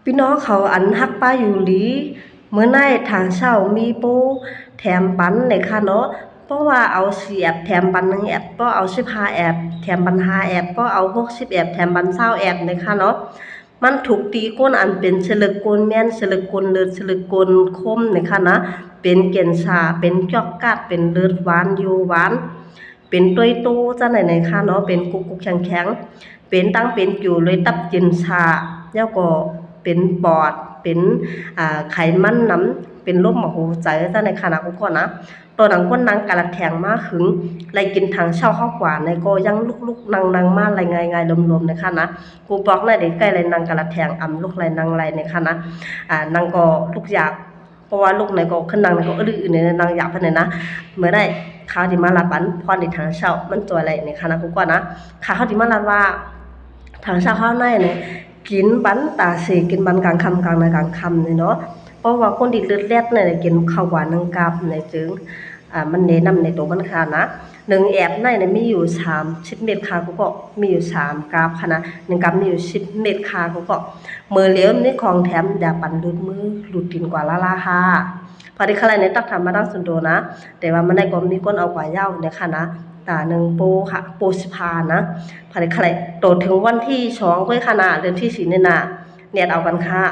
ພີ່ນ້ອງເຂົາອັນຮັກປ້າຢູລີ ມື້ໃນທາງເຊົ້າມີໂປແຖມປັນເນາະຄ່ະເນາະ. ບໍ່ວ່າເອົາສີ່ແອັບແຖມປັນໜຶ່ງແອັບ, ບໍ່ເອົາສິບຫ້າແອັບແຖມປັນຫ້າແອັບ, ບໍ່ເອົາຫົກສິບແອັບແຖມປັນຊາວແອັບເນາະຄ່ະເນາະ. ມັນຖືກຕີກົ້ນອັນເປັນສະເລິກກົ້ນແມ່ນ, ສະເລິກກົ້ນເລີດ, ສະເລິກກົ້ນຄົມເນາະຄ່ະນະ, ເປັນເກັນຊາ, ເປັນຈອກກາດ, ເປັນເລີດຫວານ, ຢູ່ຫວານ, ເປັນຕົວໂຕຈັ່ງໃດເນາະຄ່ະເນາະ, ເປັນກຸກໆແຂງໆ, ເປັນຕັ້ງເປັນຢູ່ເລີຍ ຕັບເຈັນຊາ, ແລ້ວກໍເປັນປອດ, ເປັນ ອ່າ ໄຂມັນນຳ, ເປັນໂລກໝາກຫົວໃຈຈັ່ງໃດຄ່ະນະ ກູກໍນະ. ໂຕນາງກົ້ນນາງກະລະແທງມາຫຶງ, ໄລ່ກິນທາງເຊົ້າເຂົ້າກວ່າໃນກໍຍັງລຸກໆນັ່ງໆມາໄລ່ງ່າຍໆລົມໆເນາະຄ່ະນະ. ກູບອກນະເດ ໄກ່ໄລ່ນັ່ງກະລະແທງອຳລຸກໄລ່ນັ່ງໄລ່ເນາະຄ່ະນະ. ອ່າ ນາງກໍລຸກຢາກ ເພາະວ່າລຸກໃນກໍຂຶ້ນນັ່ງໃນກໍອືດໆເນາະ ນັ່ງຢາກເພິ່ນເນາະ. ມື້ໃດຂ້າວທີ່ມາລາດປັນພອນທີ່ທາງເຊົ້າມັນຈອຍໄລ່ເນາະຄ່ະນະ ກູກໍນະ. ຂ້າວທີ່ມາລາດວ່າ ທາງເຊົ້າເຮົາໃນນີ້ ກິນບັນຕາເສ ກິນບັນກາງຄ່ຳກາງນາກາງຄ່ຳນີ້ເນາະ. ເພາະວ່າຄົນທີ່ເລືອດແລດໃນ ກິນເຂົ້າຫວານໜຶ່ງກັບໃນຈຶ່ງ ອ່າ ມັນແນະນຳໃນໂຕມັນຄ່ະນະ. ໜຶ່ງແອັບໃນນີ້ມີຢູ່ສາມສິບເມັດຄ່ະ ກູກໍ ມີຢູ່ສາມກັບຄ່ະນະ, ໜຶ່ງກັບມີຢູ່ສິບເມັດຄ່ະ ກູກໍ. ມື້ຫຼຽວມີຂອງແຖມຢາປັ່ນຫຼຸດມືຫຼຸດຕີນກວ່າລະລະຫາ. ພໍດີຂ້າໄລ່ໃນຕັກຖາມມາທາງສ່ວນໂຕນະ, ແຕ່ວ່າມັນໄດ້ກໍມີຄົນເອົາກວ່າເຍົາເນາະຄ່ະນະ, ຕາໜຶ່ງໂປຄ່ະ ໂປສິບຫ້ານະ. ພໍດີຂ້າໄລ່ໂຕເຖິງວັນທີສອງເວີຍຄ່ະນະ ເດືອນທີສີ່ນີ້ນະ, ແນດເອົາກັນຄ່ະ.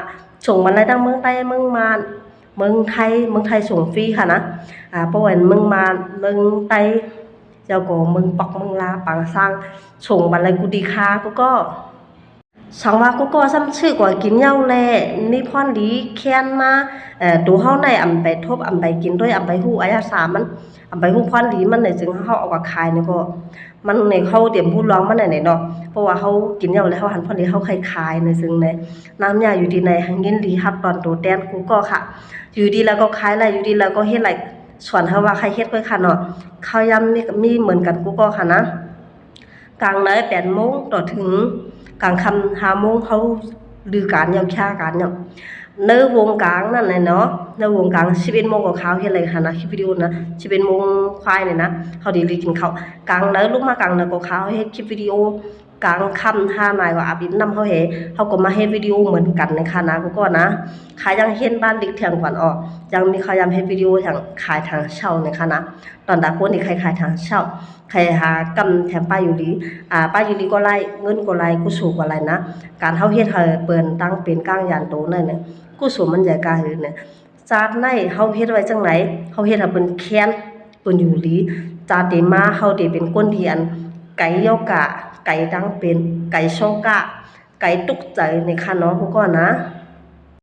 ສົ່ງມາໄດ້ທັງເມືອງໃຕ້ ເມືອງມານ ເມືອງໄທ, ເມືອງໄທສົ່ງຟຣີຄ່ະນະ. ອ່າ ບໍ່ວ່າເມືອງມານ ເມືອງໃຕ້ ແລ້ວກໍເມືອງປອກ ເມືອງລາ ປາງຊາງ ສົ່ງບັນໄລກູດີຄ່ະ ກູກໍ. ສັງວ່າກູກໍຊ້ຳຊື້ກວ່າກິນເຍົາແລ ມີພອນດີແຄ້ນມາ ເອີ ໂຕເຮົາໃນອຳໄປທົບ ອຳໄປກິນດ້ວຍ ອຳໄປຮູ້ອາຍາສາມັນ ອຳໄປຮູ້ພອນດີມັນໃນຈຶ່ງເຮົາເອົາກວ່າຂາຍນີ້ກໍ ມັນໃນເຮົາຕຽມຮູ້ລອງມັນໃນເນາະ. ເພາະວ່າເຮົາກິນເຍົາແລ ເຮົາຫັນພອນດີ ເຮົາໄຄຂາຍໃນຈຶ່ງໃນ ນ້ຳຍາຢູ່ທີ່ໃນ ຫາຍິນດີຮັບຕອນໂຕແຕນ ກູກໍຄ່ະ. ຢູ່ດີແລ້ວກໍຂາຍໄດ້ ຢູ່ດີແລ້ວກໍເຮັດໄດ້ ສ່ວນເຮົາວ່າໃຄເຮັດກ້ອຍຄ່ະເນາະ. ເຂົ້າຢາມນີ້ກໍມີເໝືອນກັນ ກູກໍຄ່ະນະ. ກາງໃນແປດໂມງຕໍ່ເຖິງກາງຄ່ຳຫ້າໂມງ ເຮົາລືການເຍົາ ຄາການເຍົາ. ໃນວົງກາງນັ້ນແຫຼະເນາະ ໃນວົງກາງສິບເອັດໂມງກໍຂ້າວເຮັດໄດ້ຫັ້ນນະ ຄລິບວິດີໂອນະ ສິບເອັດໂມງຄວາຍນີ້ນະ ເຮົາໄດ້ລືກິນເຂົ້າ. ກາງໃນລຸກມາກາງໃນກໍຂ້າວເຮັດຄລິບວິດີໂອ ກາງຄ່ຳຫ້ານາຍກໍອາບອີບນ້ຳເຮົາເຮ ເຮົາກໍມາເຮັດວິດີໂອເໝືອນກັນນະຄ່ະນະ ກູກໍນະ. ຂ້າຍັງເຫັນບ້ານລິກທຽງຂວັນອອກ ຍັງມີຂ້າວຢາມເຮັດວິດີໂອທາງຂາຍທາງເຊົ້ານະຄ່ະນະ. ຕອນຕາໂກນນີ້ໃຄຂາຍທາງເຊົ້າ ໃຄຫາກຳແຖມປ້າຢູລີ ອາ ປ້າຢູລີກໍໄລ່ ເງິນກໍໄລ່ ກຸສົນກໍໄລ່ນະ. ການເຮົາເຮັດໃຫ້ເພິ່ນຕັ້ງເປັນກ້າງຢານໂຕນັ້ນນະ ກຸສົນມັນໃຫຍ່ກາຫືນະ. ຊາດໃນເຮົາເຮັດໄວ້ຈັ່ງໃດ ເຮົາເຮັດໃຫ້ເພິ່ນແຄ້ນ ເພິ່ນຢູ່ດີ ຊາດເດມາເຮົາເດເປັນຄົນທີ່ອັນ ໄກໂຍກະ ໄກຕັ້ງເປັນ ໄກໂຊກະ ໄກຕຸກໃຈໃນຄັນເນາະ ຜູ້ກ່ອນນະ.